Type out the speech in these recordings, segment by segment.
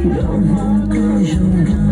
Nws yog ib tug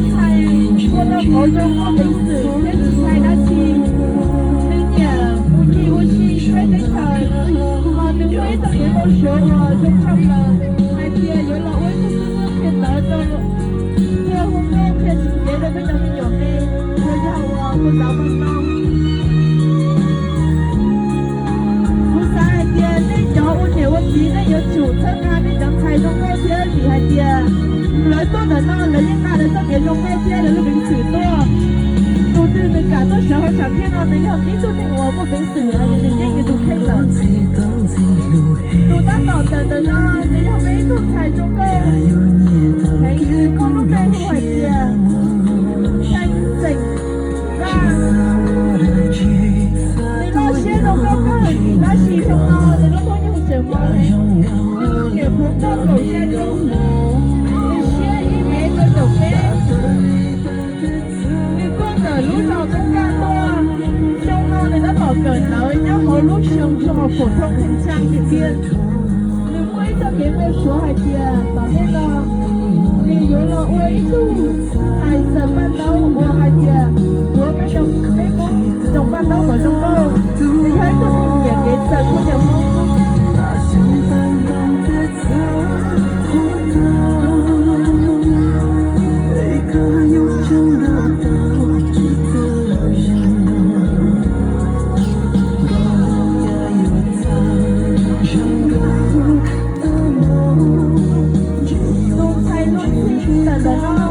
ntxhais ua tau qauv zoo muaj peev xwm thiab tsis ntshai dab tsi. Nws nyiam mus ncig ua si saib teb chaws, hos nws muaj ib txoj kev npau suav uas zoo tshaj plaws hais tias yuav los ua ib tug xib hwb qhia ntawv rau, qhia hu nkauj qhia txuj kev rau peb cov me nyuam me, uas yog uas kuv xav ua no. Kuv xav hais tias nej cov ua niam ua txiv nej yuav tsum txhawb nqa nej cov ntxhais zoo nkauj thiab, vim hais tias lawv tuaj ntawm no lawv yeej nqa lawv txoj kev zoo nkauj thiab lawv lub peev xwm tuaj. Tus twg nws kam tuaj sawv hauv tshav thiaj no nws yog ib tug neeg uas muaj peev xwm, nws yeej nws tus kheej lawm. Tus tab tom kawm ntawm no nws yog peb ib tug ntxhais zoo nkauj heev, muaj lub npe hu hais tias Xeem Vaj. Nws loj siab zoo nkauj kawg, tab sis xyoo no nws lub hnub nyoog tseem hmo heev, nws niam qhuav muaj kaum xya xyoo, nws siab ib mev rau caum peb. Nws tuaj ntawm lub zos Toob Kaj tuaj, xyoo no nws tab tom kawm ntawv nyob hauv lub xyoo xyoo hauv phom thoob Pheej Tsaj tiag tiag. Nws muaj ib txoj kev npau suav hais tias tom ntej no nws yuav los ua ib tug ntxhais xaws paj ntaub uas hais tias tuav peb cov, peb Hmoob cov paj ntaub kom zoo nkauj. Nws yog ib tug neeg nyiam kev xaws khaub ncaws Hmoob. Tus ntxhais luag ntxhi ntawm no,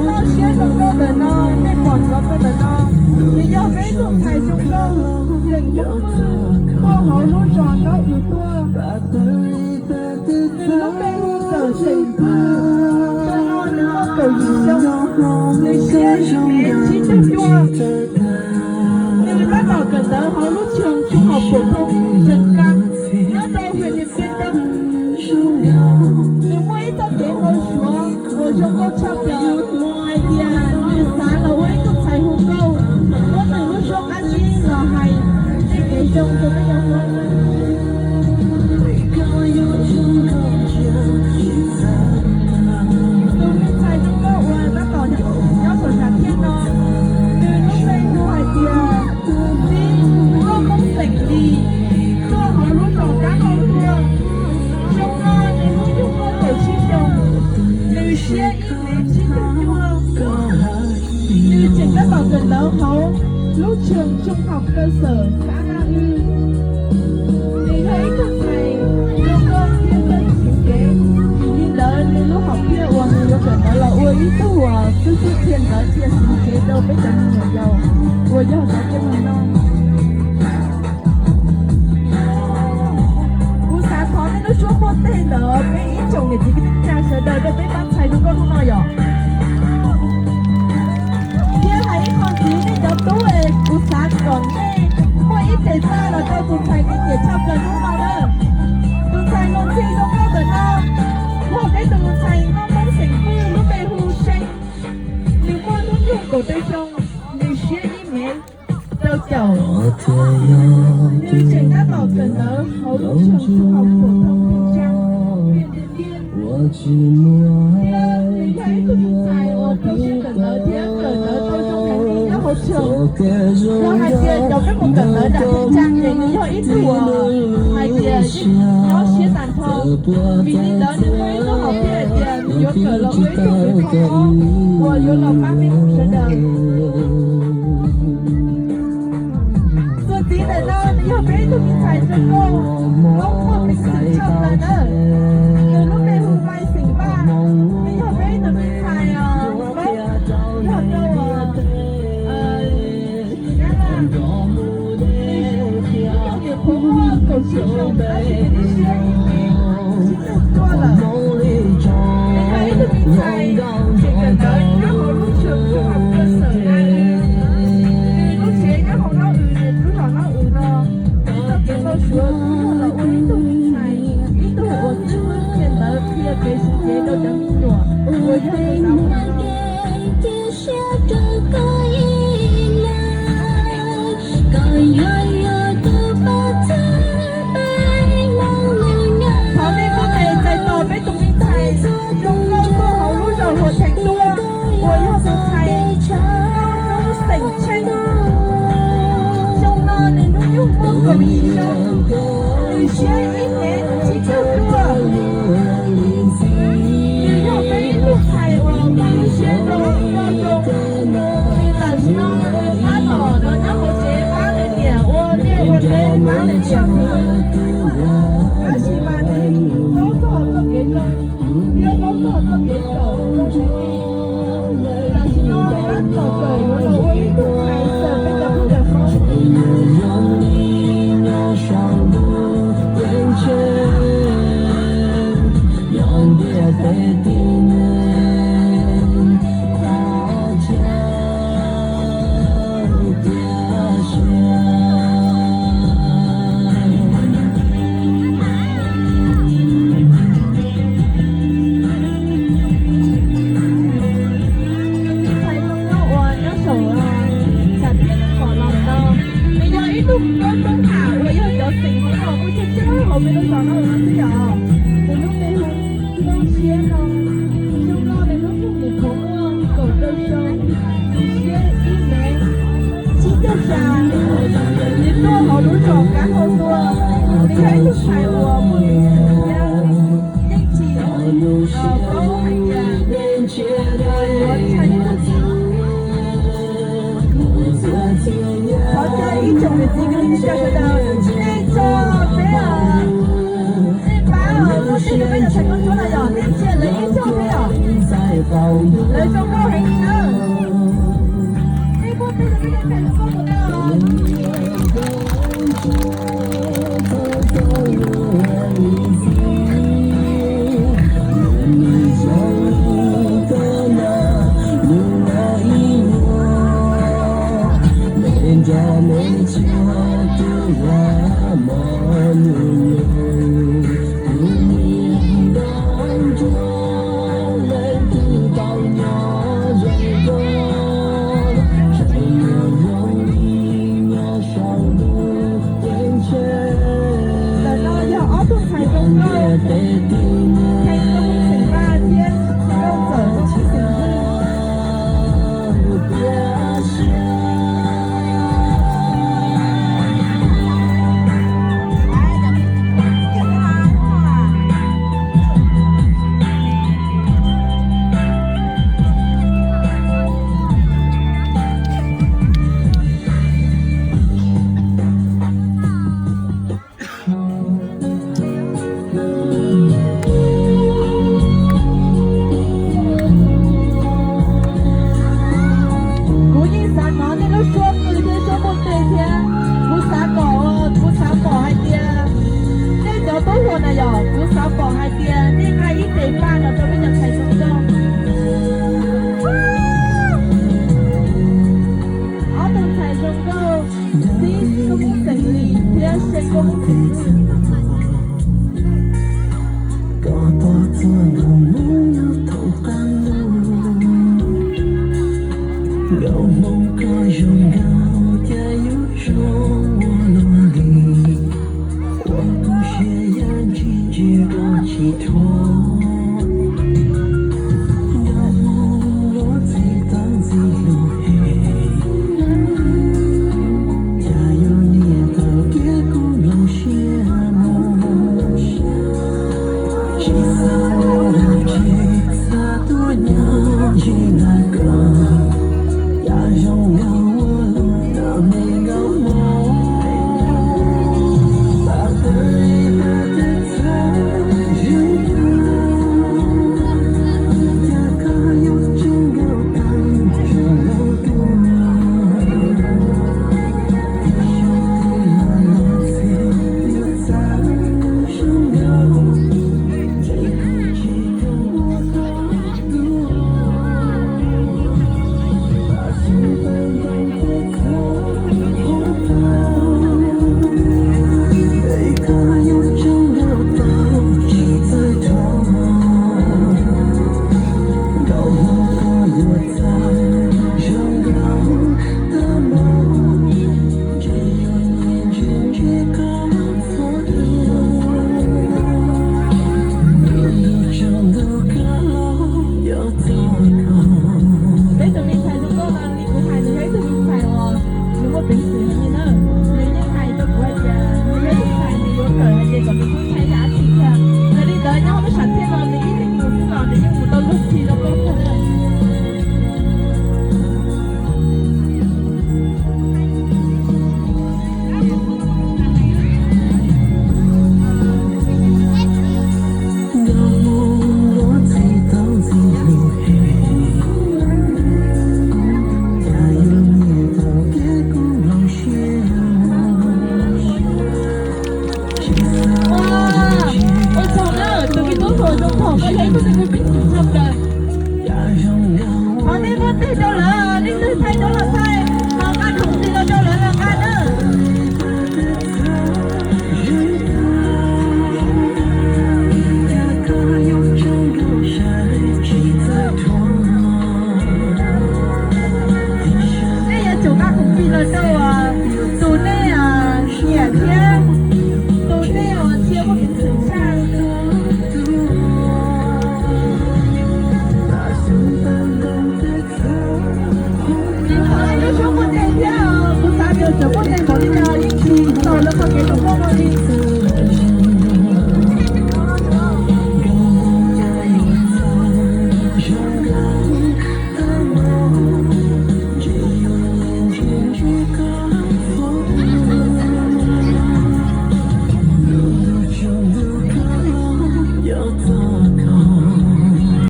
loj siab zoo nkauj ntawm no, nej pom ntxov rau ntawm no, nws yog peb ib tug ntxhais zoo nkauj, zeem Hmoob Vwj, tuaj hauv lub zos Ntaub Ws tuaj. Nws lub npe hu Txawm Xeem Vwj, xyoo no nws muaj kaum yim xyoo, nws siab ib mev tsib caug cuaj. Nws tab tom kawm ntawv hauv lub trường trung học phổ thông Trần Can nyob rau huyện Điện Biên Đông. Nws muaj ib txoj kev npau suav uas zoo nkauj tshaj plaws, hais tias nws xav los ua ib tug ntxhais hu nkauj, muab nws lub suab qab zib los hais tej kev zoo rau peb cov Hmoob. Tus me ntxhais zoo nkauj uas tab tom nyob saum sam thiaj no, nws lub npe hu hais tias Txib, nkauj Hmoob xeem Lis, tuaj hauv lub zos Kab Hau tuaj. Xyoo no nws hnub nyoog muaj kaum tsib xyoo, nws siab ib mev tsib caug cuaj. Nws tseem tab tom kawm ntawv hauv lub trường trung học cơ sở xã Na Ư. Nws yog ib tug ntxhais zoo nkauj thiab txawj siv kev, vim li ntawd nws lub hom phiaj uas nws yuav kawm ntawv los ua ib tug uas xib hwb qhia ntawv thiaj siv kev rau peb cov me nyuam yaus uas yog cov coj mus no. Kuv xav thov nej lub suab muaj tej ntawd peb ib tsoom niam txiv kwv tij neej tsa sawv daws rau peb pab ntxhais zoo nkauj hnub no yom. Thiab hais ib qho ntxiv nej cov tub es kuv xav kom nej muaj ib tes txaj los rau tus ntxhais nej nyiam tshaj plaws hnub no na. Tus ntxhais luag ntxhi zoo nkauj ntawm no yog peb tus ntxhais nkauj Hmoob xeem Vwj lub npe hu See. Nws muaj hnub nyoog kaum rau xyoo, nws siab ib mev rau caum. Nws tseem tab tom kawm ntawv hauv lub trường trung học phổ thông Pheej Tsaj, huyện Điện Biên. Nws yog ib tug ntxhais uas rau siab kawm ntawv thiab kawm ntawv tau zoo heev li nyob hauv trường. Yog hais tias cov peb mus kawm ntawv nram theem tsam ces nws yog ib tug uas hais tias yeej nyob siab tas nrho. Vim li ntawd nws muaj ib lub hom phiaj hais tias nws yuav kawm los ua ib tug kws kho mob uas yuav los pab peb mus sawv daws. Tus txiv ntawm no nws yog peb ib tug me ntxhais zoo nkauj, muaj peev xwm tshaj plaws na. Nws lub npe hu Mai Xeem Vaj, nws yog peb ib tug me ntxhais, yog rau, niam qhuav muaj kaum tsib xyoo tab sis nws lub siab ib tug tuaj lawm. Nws yog ib tug me ntxhais tseem kawm ntawv nyob hauv lub trường trung học cơ sở na. Nws lub tsev nyob hauv Nab Wm, nws lub zos Nab Wm no. Nws txoj kev nkauj suav kuj yog los ua ib tug me ntxhais, ib tug uas txawj qhia ntawv qhia kev sib cev rau cov me nyuam uas yog tus xav ua no. Thov nej muab tes txais tos peb tus me ntxhais zoo nkauj tuaj hauv lub zos Huas Theem tuaj, uas yog tus ntxhais nkauj hnub xeem tsheej. Xyoo no nws hnub nyoog muaj kaum yim xyoo, nws siab ib mev tsib caug cuaj. Nws yog peb ib tug ntxhais uas muaj lub siab zoo nkauj zoo. Tam sim no nws tab tom los nyob hauv tsev pab nws niam ua liaj ua teb, pab nws niam xwb. Tab sis mas nws paub txog txoj kev zoo thiab paub txog txoj kev kawm zoo heev li. Tam sim no nws tab tom kawm yuav los ua ib tug ntxhais xaws peb cov khaub ncaws Hmoob. Tus ntxhais zoo nkauj uas nyob saum, a, sam thiaj pom los ntau. Nws yog ib tug nkauj tub tham uas yog cov xeem Hmoob uas muaj tsawg tsawg hauv peb lub zos no xwb yom. Nws lub npe hu Nkauj Siab no. Xyoo no nws lub ntuj nws qhuav muaj kaum rau xyoo, nws siab ib mev tsib caug xya. Nws tuaj hauv lub zos Kab Hau tuaj. Nws yog ib tug ntxhais uas muaj peev xwm thiab yeej tsis, a, paub hais tias yuav ntshai ib tug txiv. Thov caw ib tsoom niam txiv kwv tij neej tsa sawv daws, nej tso peb, nej pab, a, muab tej rau peb cov ntxhais nkauj ntsuab no yom, nej cia lawv ib tsoom peb yom. Lawv zoo nkauj heev li na. Nej muab tej rau peb cov ntxhais nkauj ntsuab no. Ntawm no yog ob tug ntxhais zoo nkauj, Theej Nkauj Hmoob xeem Vaj thiab Nkauj Ntxawm Nkauj Hmoob xeem Hwj. Kuv yeej xav hnov nej lub suab qw thiab suab muaj tes thiab. Kuv xav kom, kuv xav pom hais tias nej cov tub hluas na yom, kuv xav pom hais tias nej nqa ib tes paj los rau peb cov ntxhais zoo nkauj. Ob tug ntxhais zoo nkauj, Xib Nkauj Hmoob xeem Lis thiab Se Nkauj Hmoob xeem Hwj. Koj pom txog nkauj Hmoob nyob thaum qab lug, nkauj Hmoob koj zoo nkauj.